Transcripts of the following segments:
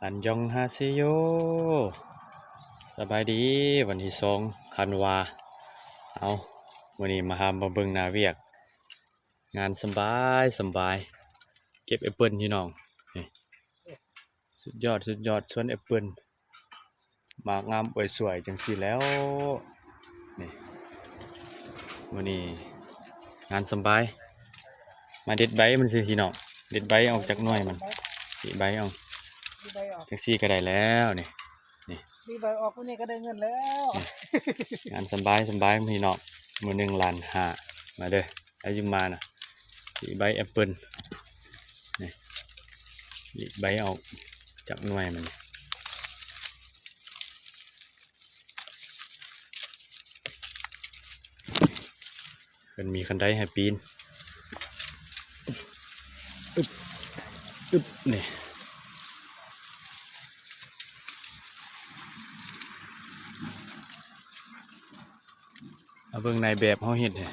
ອັນຢອງຮາເຊໂຍ ສະບາຍດີ ວັນທີສອງທັນວາ. ເອົາ ມື້ນີ້ມາຫາມາເບິ່ງໜ້າວຽກ ງານສະບາຍສະບາຍ ເກັບແອັບເປິ້ນພີ່ນ້ອງ. ນີ້ ສຸດຍອດ ສຸດຍອດ ສວນແອັບເປິ້ນ ໝາກງາມອວຍສວຍຈັ່ງຊີ້ແລ້ວ. ນີ້ ມື້ນີ້ງານສະບາຍ ມາເດັດໃບມັນຊື່ພີ່ນ້ອງ ເດັດໃບອອກຈາກໜ່ວຍມັນ ເດັດໃບອອກ ເດັດໃບອອກ ຈັ່ງຊີ້ກໍໄດ້ແລ້ວນີ້. ນີ້ ເດັດໃບອອກ ມື້ນີ້ກໍໄດ້ເງິນແລ້ວ. ນີ້ ງານສະບາຍສະບາຍພີ່ນ້ອງ ມື້ໜຶ່ງລ້ານຫ້າ. ມາເດີ ໃຜຊິມານະ ເດັດໃບແອັບເປິ້ນ. ນີ້ ເດັດໃບອອກຈາກໜ່ວຍມັນ. ເພິ່ນມີຄັນໄດໃຫ້ປີນ ອຶບ ອຶບ ນີ້ ມາເບິ່ງນາຍແບບເຮົາເຮັດ ເຮັ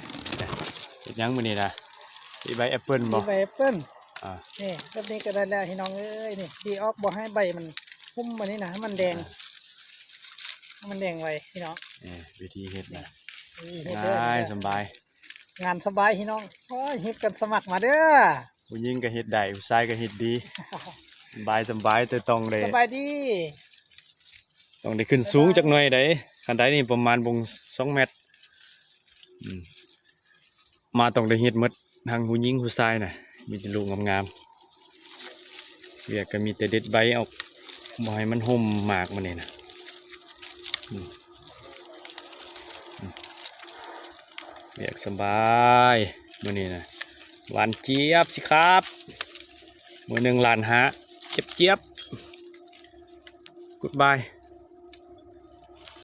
ດຫຍັງມື້ນີ້ນະ? ເຮັດໃບແອັບເປິ້ນບໍ່? ເຮັດໃບແອັບເປິ້ນ. ອ່າ ນີ້ ແບບນີ້ກໍໄດ້ແລ້ວພີ່ນ້ອງເອີຍ. ນີ້ ດີອອກບໍ່ໃຫ້ໃບມັນຫຸ້ມອັນນີ້ນະ ໃຫ້ມັນແດງ ອ່າ ໃຫ້ມັນແດງໄວພີ່ນ້ອງ. ນີ້ ວິທີເຮັດນະ ນີ້ ເຮັດເດີ ງ່າຍ ເຮັດເດີ ສະບາຍ ງານສະບາຍພີ່ນ້ອງ. ໂອ້ຍ ຮິບກັນສະໝັກມາເດີ ຜູ້ຍິງກໍເຮັດໄດ້ ຜູ້ຊາຍກໍເຮັດດີ. ສະບາຍ ສະບາຍ ແຕ່ຕ້ອງໄດ້ ສະບາຍດີ ຕ້ອງໄດ້ຂຶ້ນສູງຈັກໜ່ອຍໃດ. ຄັນໄດນີ້ປະມານບົງສອງແມັດ. ອືມ ມາຕ້ອງໄດ້ເຮັດໝົດ ທັງຜູ້ຍິງຜູ້ຊາຍນະ ມີແຕ່ລູກງາມໆ. ວຽກກໍມີແຕ່ເດັດໃບອອກ ບໍ່ໃຫ້ມັນຫົ່ມໝາກມັນນີ້ນະ. ອືມ ອືມ ວຽກສະບາຍມື້ນີ້ນະ. ຫວານຈຽບຊິຄັບ ມື້ໜຶ່ງລ້ານຫ້າ ເຈັບຈຽບ. ກຸດບາຍ.